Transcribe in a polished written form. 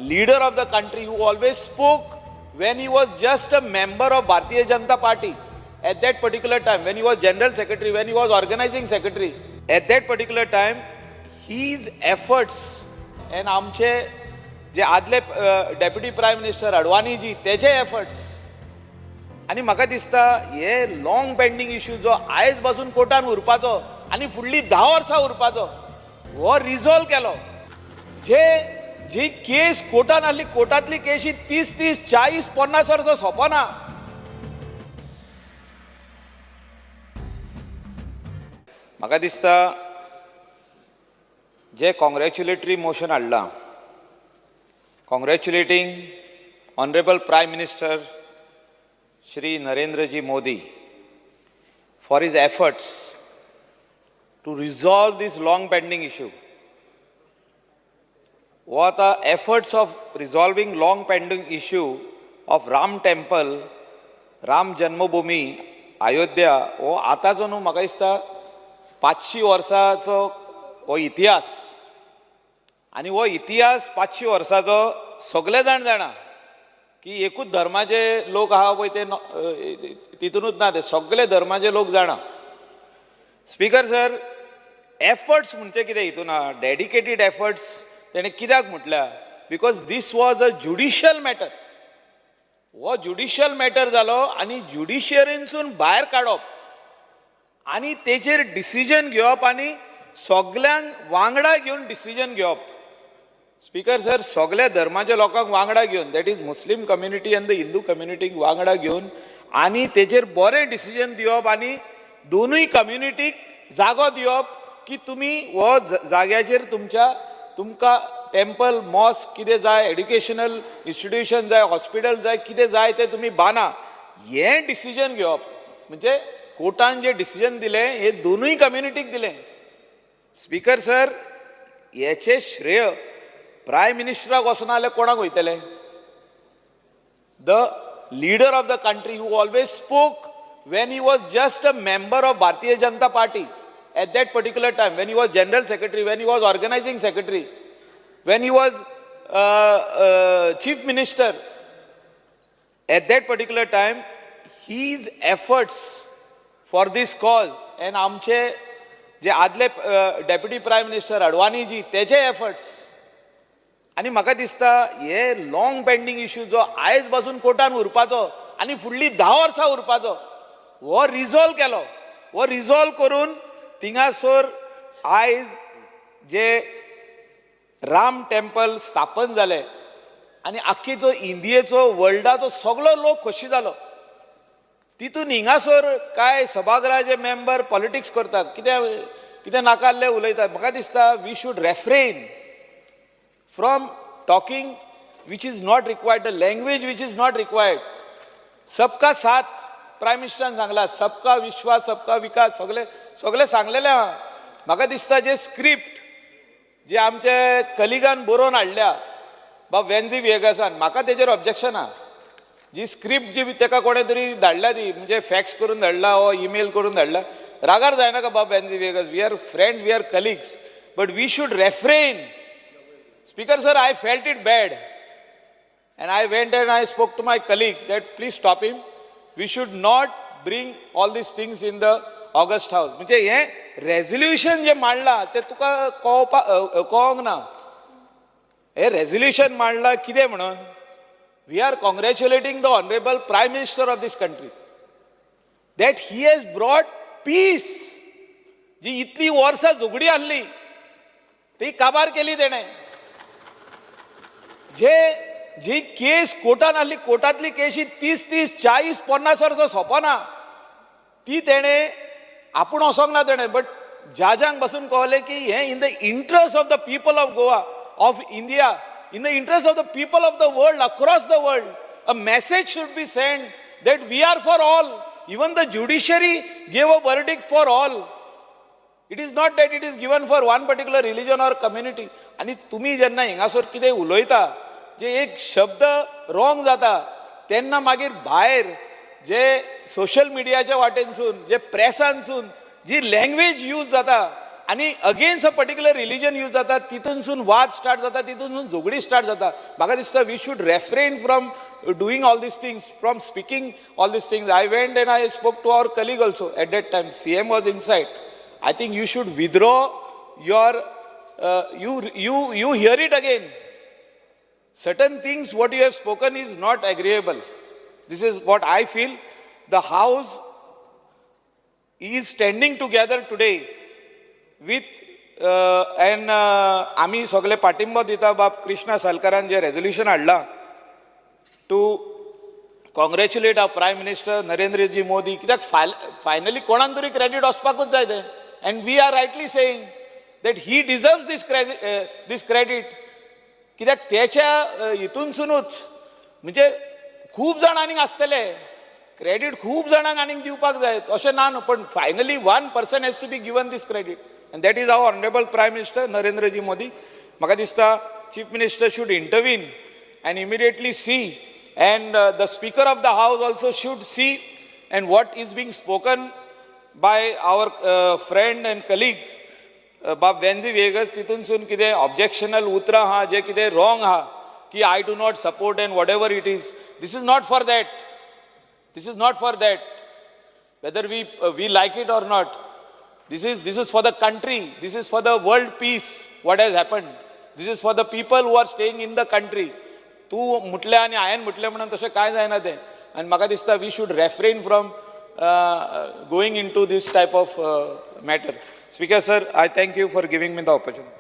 leader of the country who always spoke when he was just a member of Bharatiya Janata Party at that particular time, when he was general secretary, when he was organizing secretary, at that particular time, his efforts and आमचे जे आदले deputy prime minister अडवाणीजी तेजे efforts आनी म्हाका दिसता हे long pending issue जो आयज पासून कोर्टान उरपाचो आनी फुडली 10 वर्सां उरपाचो हो रिजॉल्व केलो. जे जी केस कोर्टान आहली, कोर्टांतली केस ही 30 30 40 50 वर्सां सोंपना. म्हाका दिसता जे कॉंग्रेच्युलेटरी मोशन हाडलां, congratulating honourable prime minister Shri Narendraji Modi for his efforts to resolve this long pending issue. हो आतां efforts of resolving long pending issue of Ram temple, Ram Janmabhoomi, Ayodhya, हो आतांचो न्हू, म्हाका दिसता 500 वर्सांचो हो इतिहास. आनी हो इतिहास 500 वर्सांचो सगळे जाण जाणा की एकूच धर्माचे लोक आहा पळय ते तितूनच ना, ते सगळे धर्माचे लोक जाणा. स्पीकर सर, एफर्ट्स म्हणजे कितें हितून आहा, डेडिकेटेड एफर्ट्स तेणें कित्याक म्हटल्या, because this was a judicial matter. हो ज्युडिशियल मॅटर जालो आनी ज्युडिशियरीनसून भायर काडप आनी तेचेर डिसिजन घेवप आनी सगल्यांक वांगडा घेवन डिसिजन घेवप. स्पीकर सर, सगल्या धर्माच्या लोकांक वांगडा घेवन, that is Muslim community and the Hindu कम्युनिटीक वांगडा घेवन आनी तेचेर बरें डिसिजन दिवप आनी दोनूय कम्युनिटीक जागो दिवप की तुमी हो जाग्याचेर तुमच्या तुमकां टेम्पल, मॉस्क कितें जाय, एड्युकेशनल इन्स्टिट्युशन जाय, हॉस्पिटल जाय, कितें जाय तें तुमी बांदा. हें डिसिजन घेवप म्हणजे कोर्टान जें डिसिजन दिलें हें दोनूय कम्युनिटीक दिलें. स्पीकर सर, हेचें श्रेय प्रायम मिनिस्टराक वचना जाल्यार कोणाक वयतलें? The leader of the country who always spoke when he was just a member of Bharatiya Janata Party at that particular time, when he was general secretary, when he was organizing secretary, when he was chief minister, at that particular time, his efforts for this cause and आमचे जे आदले deputy prime minister अडवाणीजी तेजे efforts. आनी म्हाका दिसता हे long pending issue जो आयज पासून कोर्टान उरपाचो आनी फुडली 10 वर्सां उरपाचो हो रिजॉल्व केलो. हो रिजॉल्व करून थिंगासर आयज जे राम टेम्पल स्थापन जालें आनी आख्खी इंडियेचो, वर्ल्डाचो सगलो लोक खोशी जालो. तितून हिंगासर कांय सभागृहाचे मेंबर पॉलिटिक्स करतात, कितें कितें नाकाल्लें उलयतात. म्हाका दिसता we should refrain from talking which is not required, the language which is not required. सबका साथ प्रायम मिनिस्टरान सांगला, सबका विश्वास, सबका विकास, सगळे सगळे सांगलेलें आहा. म्हाका दिसता जे स्क्रिप्ट जे आमचे कलिगान बरोवन हाडल्या बाब वेन्झी विएगासान, म्हाका तेजेर ऑब्जेक्शन आहा. जी स्क्रिप्ट जी ताका कोणें तरी धाडल्या, ती म्हणजे फॅक्स करून धाडला वो ईमेल करून धाडला, रागार जायनाका बाब वेन्झी Viegas, we are friends, we are colleagues, but we should refrain. Speaker sir, I felt it bad. And I went and I spoke to my colleague that please stop him. We should not bring all these things in the August House. म्हणजे हे resolution जे मांडला ते तुका कळपा कळोंक ना. हे resolution मांडला कितें म्हणून, we are congratulating the honourable prime minister of this country that he has brought peace. जी इतली वर्सां झगडी आहली ती काबार केली तेणें. जे जी केस कोर्टान आहली, कोर्टांतली केस ही 30 30 40 50 वर्सां सोंपना, ती तेणें आपूण वचोंक ना तेणें, बट जाजांक बसून कळलें की हें in the interest of the people of Goa, of India, in the interest of the people of the world, across the world, a message should be send that we are for all. Even the judiciary gave a verdict for all. It is not that it is given for one particular religion or community. आनी तुमी जेन्ना हिंगासर कितें उलयता, जे एक शब्द wrong जाता, तेन्ना मागीर भायर जे सोशल मिडियाच्या वाटेनसून, जे प्रेसानसून जी लँग्वेज यूज जाता आनी आनी against a particular religion use जाता. तितूनसून वाद स्टार्ट जाता, तितूनसून झगडी स्टार्ट जाता. म्हाका दिसता we should refrain from doing all these things, from speaking all these things. I went and I spoke to our colleague also at that time. CM was inside. I think you should withdraw your you hear it again. Certain things what you have spoken is not agreeable. This is what I feel. The house is standing together today with and आमी सगळे पाठिंबो दिता बाब कृष्णा सालकारान जे resolution हाडलां to congratulate our Prime Minister Narendraji Modi, कित्याक finally कोणाक तरी क्रेडीट वचपाकूच जाय तें, and we are rightly saying that he deserves this credit, कित्याक तेच्या हितूनसुनूच म्हणजे खूब जाण आनीक आसतले, क्रेडीट खूब जाणांक आनीक दिवपाक जाय, अशें ना न्हू, पण finally one person has to be given this credit, and that is our honourable Prime Minister Narendraji Modi. म्हाका दिसता Chief Minister should intervene and immediately see, and the Speaker of the House also should see, and what is being spoken by our friend and colleague बाब वेन्झी व्हिएगस, तितूनसून कितें objectional उतरां आहा, जे कितें wrong आहा की I do not support and whatever it is. This is not for that. This is not for that, whether we like it or not. This is for the country. This is for the world peace, what has happened. This is for the people who are staying in the country. तूं म्हटलें आनी हांवें म्हटलें म्हणून तशें कांय जायना तें, आनी म्हाका दिसता we should refrain from going into this type of matter. Speaker sir, I thank you for giving me the opportunity.